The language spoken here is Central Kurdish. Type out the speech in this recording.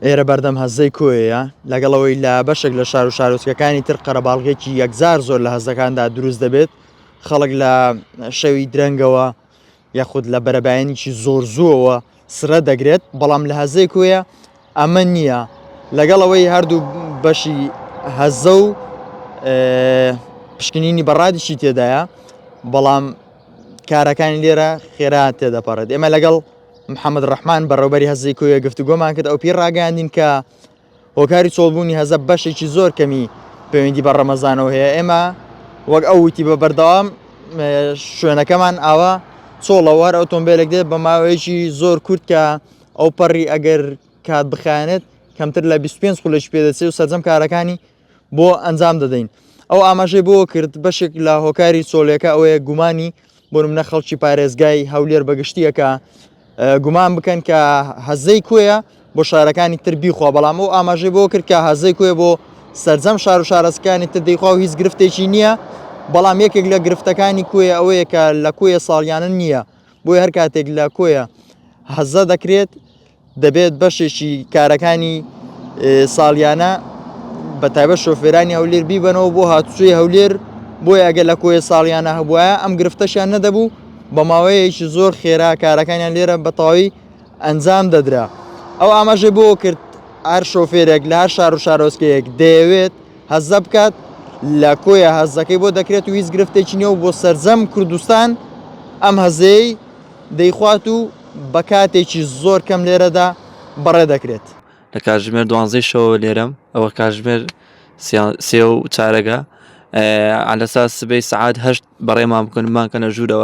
ئێرە بەردەم هەزەی کۆیەیە، لەگەڵ ئەوەی لە بەشێک لە شار و شارۆچکەکانی تر قەرەباڵغێکی یەکجار زۆر لە هەزەکاندا دروست دەبێت، خەڵک لە شەوی درەنگەوە یاخود لە بەرەبایەنێکی زۆر زووەوە سرە دەگرێت، بەڵام لە هەزەی کۆیە ئەمە نییە، لەگەڵ ئەوەی هەردوو بەشی هەزە و پشکنینی بەڕادیشی تێدایە، بەڵام کارەکانی لێرە خێرا تێدەپەڕێت. ئێمە لەگەڵ محەممەد ڕەحمان بەڕێوبەری هەزەی کۆیە گفتوگۆمان کرد ئەو پێی ڕاگەیاندین کە هۆکاری چۆڵبوونی هەزە بەشێکی زۆر کەمی پەیوەندی بە ڕەمەزانەوە هەیە ئێمە وەک ئەو وتی بە بەردەوام شوێنەکەمان ئاوا چۆڵەوە هەر ئۆتۆمبیلێک دێت بە ماوەیەکی زۆر کورت کە ئەو پەڕی ئەگەر کات بخایەنێت کەمتر لە 25 خولەکی پێدەچێت و سەرجەم کارەکانی بۆ ئەنجام دەدەین ئەو ئاماژەی بۆ کرد بەشێک لە هۆکاری چۆلێکە ئەوەیە گومانی بۆ منە خەڵکی پارێزگای هەولێر بەگشتیەکە گومان بکەن کە هەزەی کۆیە بۆ شارەکانی تر بیخوا بەڵام ئەو ئاماژەی بۆ کرد کە هەزەی کۆیە بۆ سەرجەم شار و شارەزکانی تر دەیخوا و هیچ گرفتێکی نییە بەڵام یەکێک لە گرفتەکانی کۆیە ئەوەیە کە لە کۆیە ساڵیانە نییە بۆیە هەر کاتێک لە کۆیە هەزە دەکرێت دەبێت بەشێکی کارەکانی ساڵیانە بە تایبەت شۆفێرانی هەولێر بیبەنەوە بۆ هاتوچۆی هەولێر بۆیە ئەگەر لە کۆیە ساڵیانە هەبواە ئەم گرفتەشیان نەدەبوو بە ماوەیەکی زۆر خێرا کارەکانیان لێرە بە تەواوی ئەنجام دەدرا ئەو ئاماژەی بۆ کرد هەر شۆفێرێک لە هەر شار و شارۆچکەیەک دەیەوێت هەزە بکات لە کۆیە هەزەکەی بۆ دەکرێت و هیچ گرفتێکی نییە و بۆ سەرجەم کوردستان ئەم هەزەی دەیخوات و بە کاتێکی زۆر کەم لێرەدا بەڕێ دەکرێت. لە کاتژمێر دوانزەی شەوەوە لێرەم ئەوە کاتژمێر سێ و چارەگە عەلەساس سبەی سەعات هەشت بەڕێمان بکەن بمانکەنە ژوورەوە.